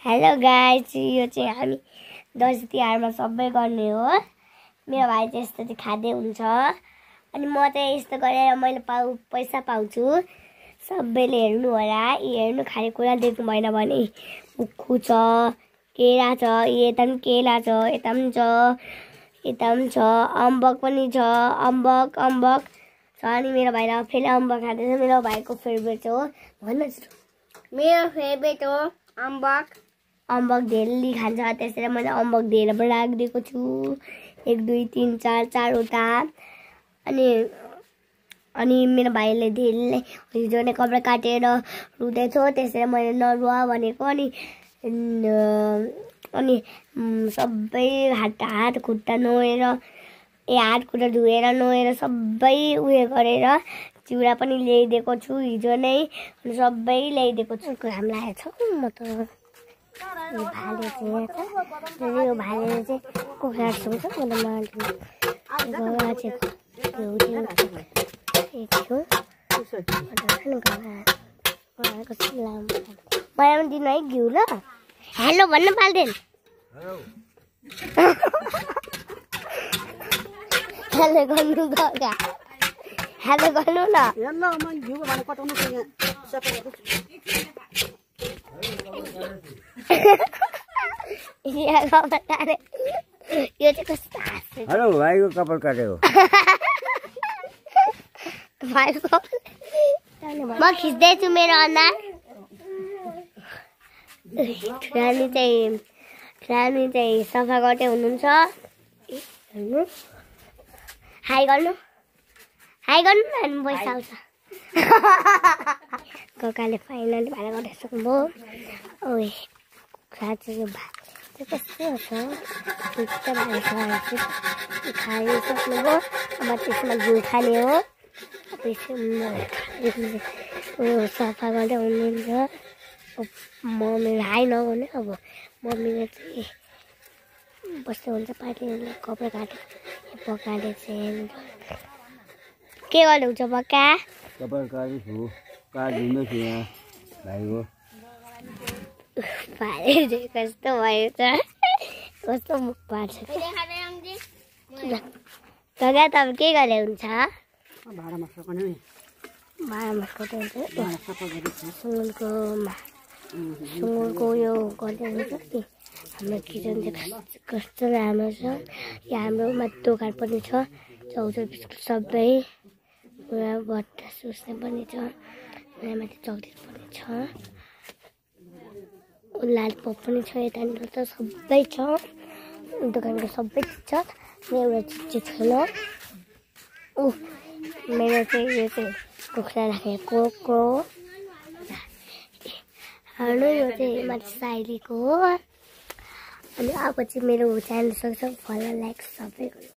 Hello guys, यो चाहिँ हामी दसैँ तिहारमा सबै गर्ने हो। मेरो भाइ चाहिँ यस्तो चाहिँ खाँदै हुन्छ अनि म चाहिँ यस्तो गरेर मैले पैसा पाउँछु। सबैले हेर्नु होला। हेर्नु खाने कुरा देख्नु भएन भने उखु छ, केरा छ, यता पनि केरा छ, यता पनि छ, यता पनि छ, अम्बक पनि छ, अम्बक छ। अनि मेरो भाइलाई फेरि अम्बक खाँदैछ। मेरो भाइको फेभरेट हो। भन्नुहोस्, मेरो फेभरेट हो अम्बक। अम्बक धेरै खान्छ, त्यसैले मैले अम्बक धेरै पनि राखिदिएको छु। 1 2 3 4 4वटा। अनि मेरो भाइले धेरै हिजो नै कपडा काटेर रुँदैछ, त्यसैले मैले नरुवा भनेको। अनि सबै हात खुट्टा नुहाएर हात खुट्टा धोएर नुहाएर सबै उयो गरेर चिउरा पनि ल्याइदिएको छु हिजो नै। अनि सबै ल्याइदिएको छु। घाम लागेको छ म त। यो भाले चाहिँ कुखुरा सुन्छ मलाई पनि दिनु है घिउ ल। हेलो भन्नु पाल्दैन। हेलो गर्नु गगा। हेलो गर्नु न। यो चाहिँ कस्तो हाँस्छ। हेलो भाइको कपाल काटेको। म खिच्दैछु मेरो अनुहार। रानी चाहिँ सफा गर्दै हुनुहुन्छ। हाई गर्नु अनि पैसा आउँछ। ककाले फाइनली भाडा गर्दै सक्नुभयो। ओए खाइसक्नु खाइसक्नुभयो। अब त्यसमा घिउ खाने हो। उयो सफा गर्दै हुनुहुन्छ। मम्मीले हाई नगर्ने। अब मम्मीले चाहिँ बस्दै हुन्छ। पार्टीले कपडा काटेर पकाले चाहिँ के गर्नुहुन्छ पक्का? कपाल काटेछु, काट्दैछु यहाँ भाइको। भाइले कस्तो भयो त, कस्तो मुख पार्छ। दादा तपाईँ के गर्दै हुन्छ? भाडामा सकाउने सुँगुरको यो गर्दै हुन्छ नि। हाम्रो किचन चाहिँ कस्तो राम्रो छ। यहाँ हाम्रोमा दोकान पनि छ। चाउचाउ बिस्कुट सबै बट्टा सुस्ने पनि छ। यहाँ माथि चक्लेट पनि छ। लालपप पनि छ। यतानिर त सबै छ। दोकानको सबै चिज छ। एउटा चिज छैन। मेरो चाहिँ यो चाहिँ कुखुरा राखेको कोको। हेर्नु यो चाहिँ माथि साइलीको हो। अनि अब चाहिँ मेरो च्यानल सक्छ फलो लाइक सबै